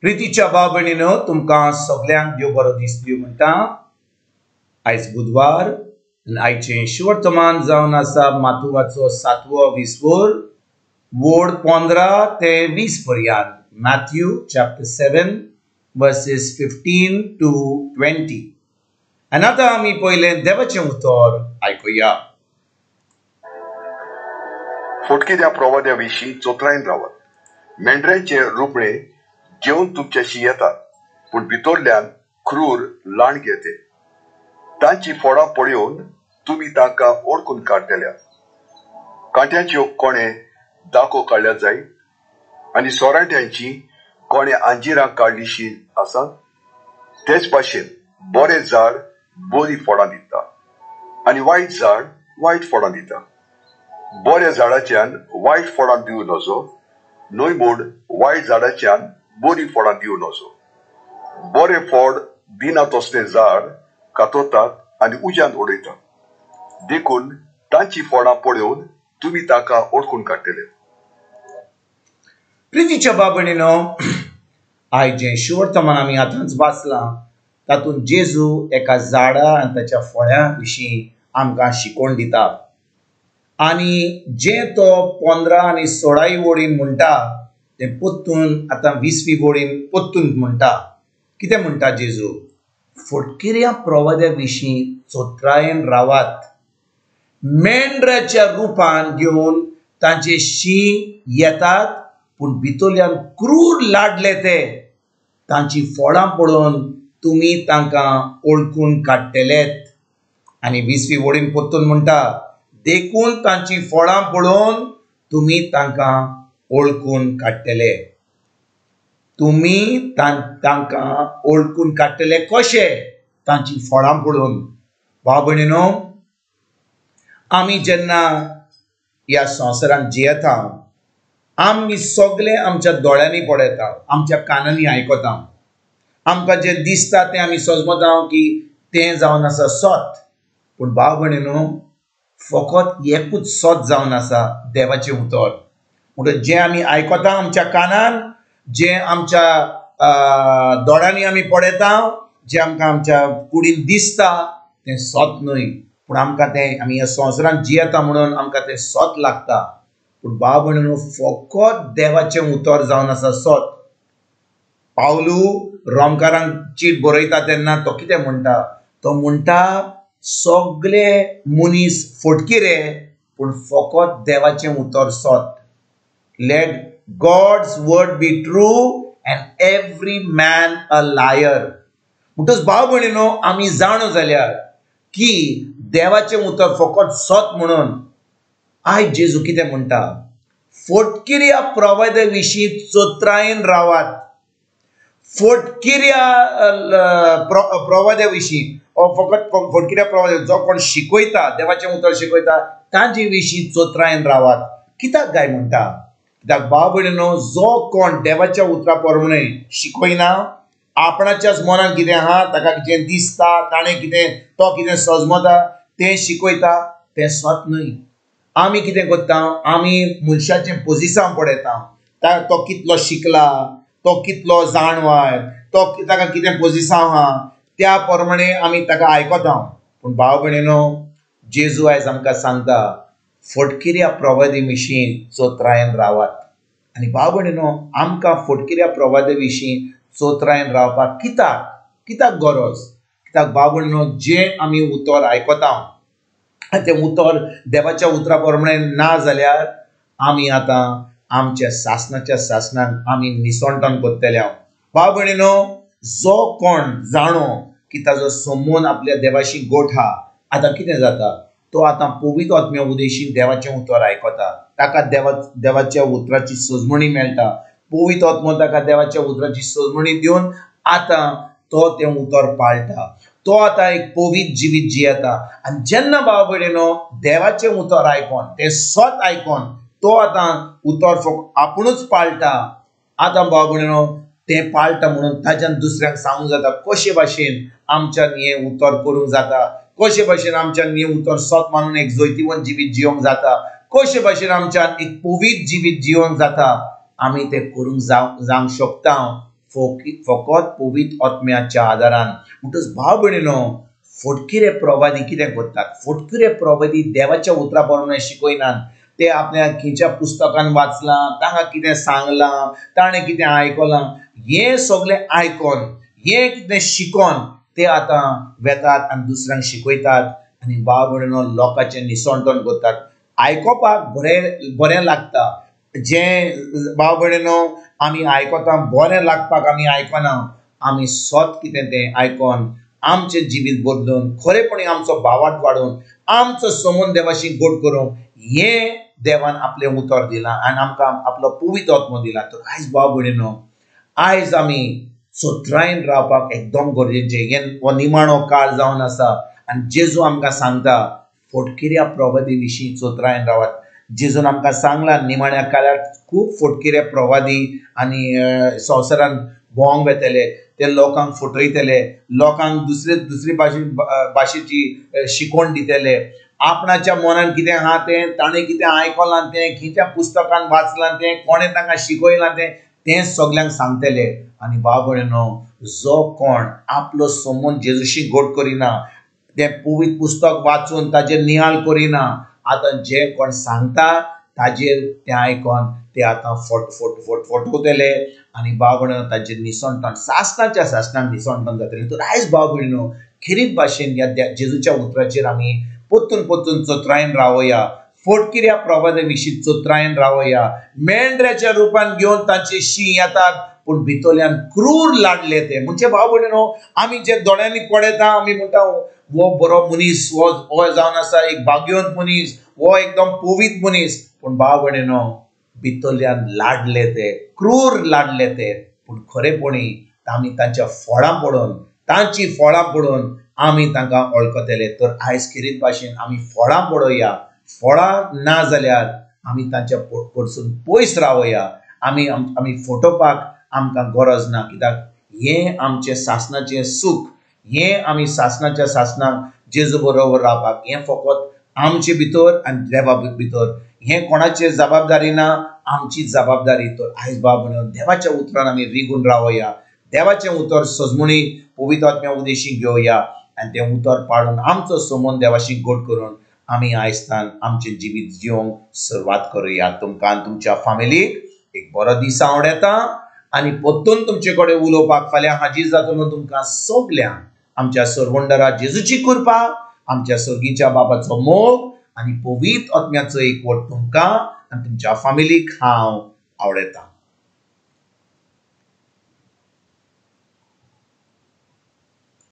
प्रितीच्या भाव भयणीनो, तुमकां सगल्यांक देव बरो दीस दिवं म्हणटा. आयज बुधवार आनी आयचें शुवर्तमान जावन आसा मातुवाचो 7वो विस्वोर, वोड 15 ते 20 पर्यंत. Matthew chapter 7 versus 15 to 20. आनी आतां आमी पयलें देवाचें उतर आयकुया. फटकिऱ्या प्रवाद्या विशीं चोत्रायन रावात. मेंढऱ्यांचे रुपणे घेवन तुमच्याशी येतात, पूण भितरल्यान क्रूर लांडगे ते. तांची फोडां पळोवन तुमी तांकां ओळखून काडटल्या. कांट्यांच्यो कोणे दाखो काडल्या जाय आनी सोराट्यांची कोणे आंजिरां काडलीशी आसा. तेच भाशेन बरें झाड बरी फळां दिता आनी वायट झाड वायट फळां दिता. बऱ्या झाडाच्यान वायट फळां दिवं नजो, न्हय म्हूण वायट झाडाच्यान बरी फळां दिवं नजो. बरें फळ दिना तसलें झाड कातरतात आनी उज्यांत उडयतात. देखून तांची फळां पळोवन तुमी ताका ओळखून काडटले. प्रितीच्या भाव भयणीनो, आयज जें शुवर्तमान आमी आतांच वाचलां तातूंत जेजू एका झाडा आनी ताच्या फळ्यां विशीं आमकां शिकोवन दिता. आनी जें तो 15 आनी 16 वळीन म्हणटा तें पोत्तून आतां 20वी वळीन पोत्तून म्हणटा. कितें म्हणटा जेजू? फटकिऱ्या प्रवाद्या विशीं चोत्रायेन रावात. मेंढराच्या रुपान घेवन तांचे शीं येतात, पूण भितरल्यान क्रूर लाडले ते. तांची फळां पळोवन तुमी तांकां ओळखून काडटलेत. आनी 20वी वळीन पोत्तून म्हणटा, देखून तांची फळां पळोवन तुमी तांकां ओळखून काडटले. तुमी तांकां ओळखून काडटले कशे? तांची फळां पळोवन. भाव भयणीनो, आमी जेन्ना ह्या संवसारांत जियेता, आमी सगळे आमच्या दोळ्यांनी पळयता, आमच्या कानांनी आयकता, आमकां जें दिसता तें आमी समजता की तें जावन आसा सत. पूण भाव भयणीनो, फकत एकूच सत जावन आसा, देवाचें उतर. म्हणटकच जें आमी आयकता आमच्या कानान, जें आमच्या दोळ्यांनी आमी पळयता, जें आमकां आमच्या कुडीन दिसता तें सत न्हय. पूण आमकां तें आमी ह्या संवसारांत जियेता म्हणून आमकां तें सत लागता. पूण भाव भयणीनो, फकत देवाचें उतर जावन आसा सत. पावलू रोमकारांक चीट बरयता तेन्ना तो कितें म्हणटा? तो म्हणटा, सगळे मनीस फटकिरे, पूण फकत देवाचें उतर सत. Let God's word be true and every man a liar. म्हणटकच भाव भयणीनो, आमी जाणो जाल्यार की देवाचें उतर फकत सत म्हणून. आयज जेजू कितें म्हणटा? फटकिऱ्या प्रवाद्या विशीं चोत्रायेन रावात. फटकिऱ्या प्रवाद्या विशीं, फकत फटकिऱ्या प्रवाद्या जो कोण शिकयता, देवाचें उतर शिकयता, तांचे विशीं चोत्रायेन रावात. कित्याक काय म्हणटा? कित्याक भाव भयणीनो, जो कोण देवाच्या उतरा प्रमाणे शिकयना, आपणाच्याच मनान कितें आहा, ताका कितें दिसता, ताणें कितें, तो कितें सजमता तें शिकयता, तें सत न्हय. आमी कितें करता? आमी मनशाचें पोजिसांव पळयता, तो कितलो शिकला, तो कितलो जाणवाय, तो ताका कितें पोजिसांव आहा, त्या प्रमाणे आमी ताका आयकता. पूण भाव भयणीनो, जेजू आयज आमकां सांगता, फटकिऱ्या प्रवादी विशीं चोत्रायेन रावात. आनी भाव भयणीनो, आमकां फटकिऱ्या प्रवादी विशीं चोत्रायेन रावपाक कित्याक कित्याक गरज? कित्याक भाव भयणीनो, जें आमी उतर आयकता तें उतर देवाच्या उतरा प्रमाणे ना जाल्यार आमी आतां आमच्या सासणाच्या सासणाक आमी निसणटण करतले. भाव भयणीनो, जो कोण जाणो की ताजो संबंद आपल्या देवाशी गोठ आहा, आतां कितें जाता? तो आतां पवित्र आत्म्या उदेशीन देवाचें उतर आयकता, ताका देवाच्या उतराची सजमणी मेळटा. पवित्र आत्मो ताका देवाच्या उतराची सजमणी दिवन आतां तो तें उतर पाळटा, तो आतां एक पवित्र जिवीत जियेता. आनी जेन्ना भाव भयणीनो देवाचें उतर आयकोन, तें सत आयकोन तो आतां उतर फक्त आपुणूच पाळटा, आतां भाव भयणीनो तें पाळटा म्हणून ताच्यान दुसऱ्यांक सांगूंक जाता कशे भाशेन आमच्यान हें उतर करूंक जाता, कशे भाशेन आमच्यान हें उतर सत मानून एक जैतिवंत जिवीत जियोंक जाता, कशे भाशेन आमच्यान एक पवित्र जिवीत जियोंक जाता. आमी तें करूंक जावंक शकता फकत पवित्र आत्म्याच्या आदारान. म्हणटच भाव भयणीनो, फटकिरे प्रवादी कितें करतात? फटकिरे प्रवादी देवाच्या उतरा प्रमाणे शिकयनात. ते आपल्या खंयच्या पुस्तकान वाचलां, तांकां कितें सांगलां, ताणें कितें आयकलां, हें सगळें आयकोन, हें कितें शिकोन ते आतां वेतात आनी दुसऱ्यांक शिकयतात आनी भाव भयणीनो लोकांचें निसणटण करतात. आयकोपाक बरें बरें लागता, जें भाव भयणीनो आमी आयकता बरें लागपाक आमी आयकना, आमी सत कितें तें आयकोन आमचें जिवीत बदलून खरेपणी आमचो भावार्थ वाडोवन आमचो समून देवाशी गोड करूंक हें देवान आपलें उतर दिलां आनी आमकां आपलो पवित्र आत्मो दिला. तर आयज भाव भयणीनो, आयज आमी चतुरायेन रावपाक एकदम गरजेचें. हें हो निमाणो काळ जावन आसा आनी जेजू आमकां सांगता फटकिऱ्या प्रवादी विशीं चतुरायेन रावात. जेजून आमकां सांगलां निमाण्या काळार खूब फटकिरे प्रवादी आनी संवसारान भोंवंक वेतले, ते लोकांक फटयतले, लोकांक दुसरे दुसरी भाशेची शिकवण दितले. आपणाच्या मनान कितें आहा तें, ताणें कितें आयकलां तें, खंयच्या पुस्तकान वाचलां तें, कोणें तांकां शिकयलां तें, तें सगल्यांक सांगतले. आनी भाव भयणीनो, जो कोण आपलो समून जेजूशी गोड करिना, तें पवित्र पुस्तक वाचून ताजेर नियाळ करिना, आतां जें कोण सांगता ताजेर तें आयकोन ते आतां फट फट फट फटवतले आनी भाव भयणीनो ताजेर निसणटण सासणाच्या सासणाक निसणटण जातलें. तर आयज भाव भयणीनो, खेरीत भाशेन ह्या जेजूच्या उतराचेर आमी परतून परतून चतुरायेन रावया, फटकिऱ्या प्रवादा विशीं चतुरायेन रावया. मेंढऱ्याच्या रुपान घेवन तांची शीं येतात पूण भितरल्यान क्रूर लाडले ते. म्हणजे भाव भयणीनो, आमी जे दोळ्यांनी पळयता आमी म्हणटा हो बरो मनीस, हो जावन आसा एक भाग्यवंत मनीस, हो एकदम पवित्र मनीस, पूण भाव भयणीनो भितरल्यान लाडले ते, क्रूर लाडले ते. पूण खरेपणी आमी तांच्या फळां पळोवन, तांची फळां पळोवन आमी तांकां वळखतले. तर आयज खेरीत भाशेन आमी फळां पळोवया, फळां ना जाल्यार आमी तांच्या कडसून पयस रावया. आमी आमी फटोवपाक आमकां गरज ना, कित्याक हें आमचें सासणाचें सूख, हें आमी सासणाच्या सासणाक जेजू बरोबर रावपाक, हें फकत आमचे भितर आनी देवा भितर, हें कोणाचे जबाबदारी ना, आमची जबाबदारी. तर आयज भाव भयणीनो, देवाच्या उतरान आमी रिगून रावया, देवाचें उतर सजमणी पवित्र आत्म्या उदेशी घेवया आनी तें उतर पाळून आमचो समून देवाशी गोड करून आमी आयजतान आमचें जिवीत जिवंक सुरवात करुया. तुमकां आनी तुमच्या फामिलीक एक बरो दीस आवडटा आनी परतून तुमचे कडेन उलोवपाक फाल्यां हाजीर जातलो. तुमकां सगल्यांक आमच्या सरवंडरा जेजूची कृपा, आमच्या सर्गीच्या बाबाचो मोग आनी पवित्र आत्म्याचो एकवट तुमकां आनी तुमच्या फामिलीक हांव आवडटा.